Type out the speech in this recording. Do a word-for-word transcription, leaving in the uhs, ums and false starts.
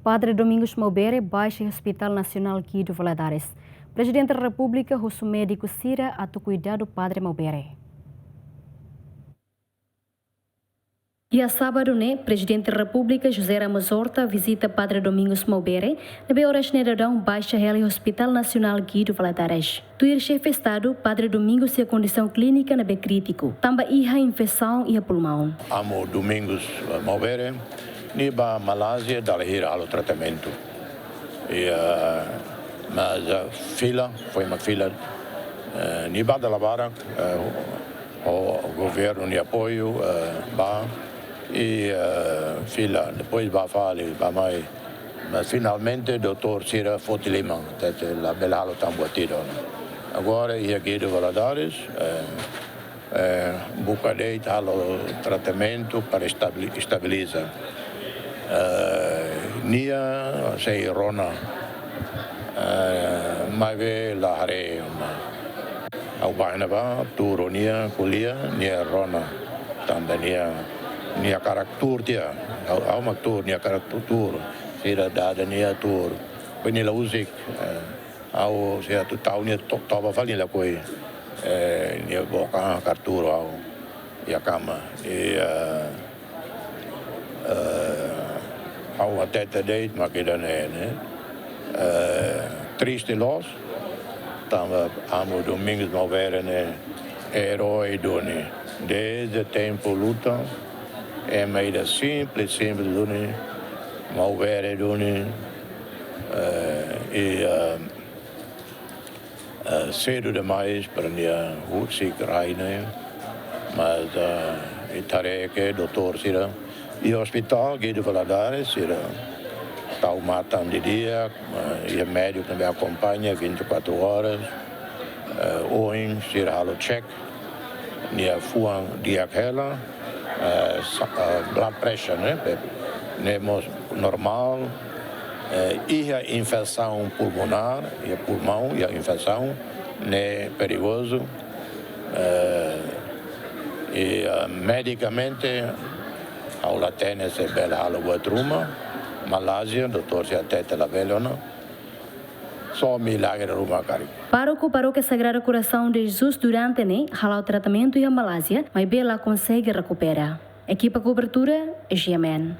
Padre Domingos Maubere baixa iha Hospital Nasionál Guido Valadares. Prezidente Repúblika husu médiku sira atu kuidadu Padre Maubere. Iha sábadu ne'e, Prezidente Repúblika José Ramos Horta vizita Padre Domingos Maubere, ne'ebé oras ne'e daudaun baixa hela iha Hospital Nasionál Guido Valadares. Tuir Xefe Estadu, Padre Domingos iha kondisaun klínika ne'ebé krítiku, tanba iha infesaun iha pulmaun. Amu Domingos, eh, Maubere, nia ba Malázia dala hira halo tratamentu. I, eh, mas, eh, fila, foin mak fila, eh, nia ba dala barak, eh, ho governu nia apoiu, eh, ba, i, eh, fila, depois ba fali, ba mai. Mas finalmente doutór sira foti liman, hatete labele halo tan buat ida. Agora iha Guido Valadares, eh, eh, buka de'it halo tratamentu para estabili-, estabiliza. Eh, nia sei rona, eh, maibé la haree ona. Ha'u ba iha ne'ebá, tuur ho nia, ko'alia, nia rona. Tanba nia, nia hakarak tuur tiha. Ha'u, ha'u mak tuur, nia hakarak tu-, tuur. Sira dada nia tuur. Foin nia la husik, eh, ha'u sei atu tau nia to-, toba fali nia lakohi. Eh, nia boka hakarak tuur ha'u iha kama. I, eh, eh, ha'u hatete de'it mak ida-ne'e, ne'e. Eh, triste loos, tanba Amu Domingos Maubere ne'e erói duni. Desde tempu luta, ema ida simples, simples duni, Maubere duni, eh, i, eh, eh, sedu demais para nia husik rai ne'e, mas, eh, ita haree ke doutór sira iha Hospital Guido Valadares, sira tau matan didi'ak, eh, iha médiku ne'ebé akompaña vinte e quatro horas, eh, ohin sira halo check, nia fuan di'ak hela, eh, sa-, eh, blood pressure, ne'e, pe-, ne'e mós normál, eh, iha infesaun pulmonár, iha pulmaun, iha infesaun, ne'e perigozu, eh, i, eh, medikamente, ha'u la hatene se bele halo buat ruma, Malázia, doutór sira hatete labele ona, só milagre ruma karik. Pároku Parókia Sagrado Coração de Jesus durante ne'e hala'o tratamentu iha Malázia, maibé la konsege rekupera. Ekipa kobertura, G M N.